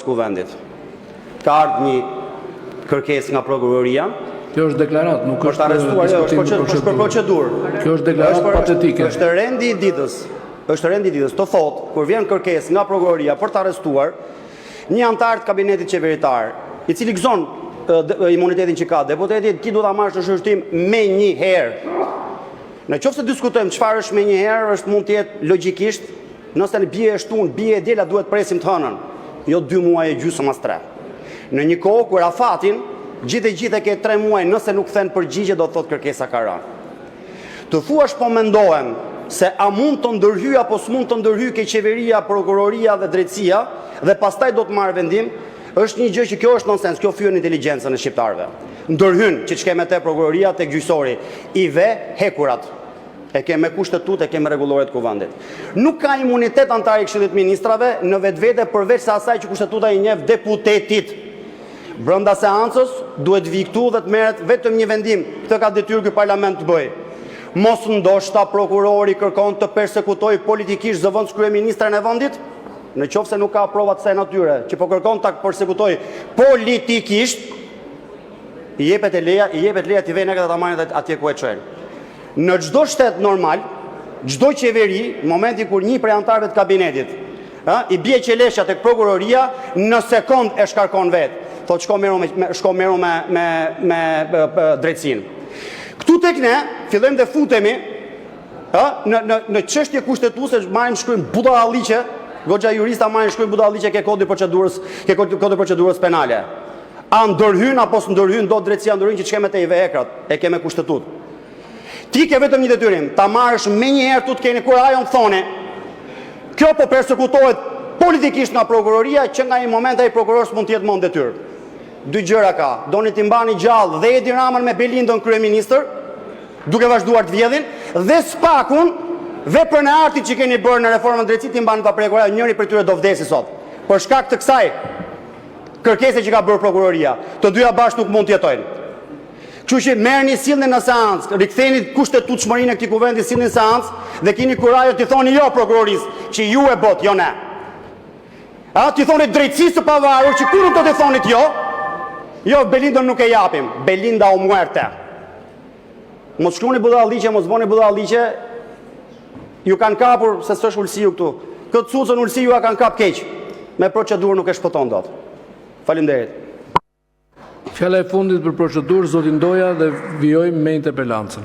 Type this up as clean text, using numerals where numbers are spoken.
së Kuvendit. Ka ardhur një kërkesë nga prokuroria. Kjo është deklaratë, nuk është diskutim për procedurë. Është për procedurë. Kjo është deklaratë patetike. Është rendi i ditës. Është rendi i ditës. Të thotë, kur vjen kërkesë nga prokuroria për të arrestuar një anëtar të kabinetit qeveritar, i cili gëzon imunitetin që ka deputeti, ti duhet ta marrësh në shqyrtim menjëherë. Në qoftë se diskutojmë çfarë është menjëherë, është mund të jetë logjikisht, nëse bie e shtunë, bie e diela, duhet të presim të hënën, jo 2 muaj e gjysmë as 3. Në një kohë kur afatin gjithë e gjithë e ke 3 muaj, nëse nuk kthen përgjigje, do të thotë kërkesa ka rënë. Të thuash po mendohem se a mund të ndërhyj apo s'mund të ndërhyj ke qeveria, prokuroria dhe drejtësia dhe pastaj do të marr vendim, është një gjë që kjo është nonsens, kjo fyen inteligjencën e shqiptarëve. Ndërhyn që ç'ke me te prokuroria tek gjyqësori, i ve hekurat. E ke me kushtetutë, e ke me rregullore të Kuvendit. Nuk ka imunitet anëtari i Këshillit të Ministrave në vetvete përveç se asaj që kushtetuta i njeh deputetit. Brenda seancës duhet të vijë këtu dhe të merret vetëm një vendim, këtë ka detyrë ky Parlament të bëjë. Mos ndoshta prokurori kërkon të persekutojë politikisht zëvendëskryeministren e vendit? Në qoftë se nuk ka prova të kësaj natyre, që po kërkon ta persekutojë politikisht, i jepet e leja, i jepet leja t'i vënë dhe ta marrin atje ku e çojnë. Në çdo shtet normal, çdo qeveri, në momentin kur një prej anëtarëve të kabinetit, ë, i bie qelesha tek prokuroria, në sekond e shkarkon vetë. Thotë shko merru me shko merru me me me drejtësinë. Këtu tek ne fillojmë dhe futemi ë në në në çështje kushtetuese, marrim shkruajmë budalliqe, goxha jurista marrin shkruajnë budalliqe ke kodi procedurës, ke kodi, kodi procedurës penale. A ndërhyn apo s'ndërhyn do drejtësia ndërhyn që ç'ke me te i ve hekrat, e ke me kushtetutë. Ti ke vetëm një detyrim, ta marrësh menjëherë këtu të keni kurajon të thoni. Kjo po persekutohet politikisht nga prokuroria që nga ai moment ai prokuror s'mund të jetë më në detyrë. Dy gjëra ka, doni t'i mbani gjallë dhe Edi Ramën me Belindën kryeministër, duke vazhduar të vjedhin, dhe SPAK-un, veprën e artit që keni bërë në reformën në drejtësi t'i mbani pa prekur, njëri prej tyre do vdesi sot. Për shkak të kësaj kërkese që ka bërë prokuroria, të dyja bashkë nuk mund të jetojnë. Kështu që merrni sillni në seancë, riktheni kushtetutshmërinë e këtij kuvendi, sillni në seancë dhe keni kurajo t'i thoni jo prokurorisë, që ju e bëtë, jo ne. A t'i thoni drejtësisë së pavarur që kur nuk do t'i thonit jo, jo Belindën nuk e japim, Belinda o muerte. Mos shkruani budalliqe, mos bëni budalliqe. Ju kanë kapur se s'është Ulsiu këtu. Këtë cucën Ulsi ju a kanë kap keq. Me procedurë nuk e shpëton dot. Faleminderit. Fjala e fundit për procedurë, zoti Ndoja dhe vijojmë me interpelancën.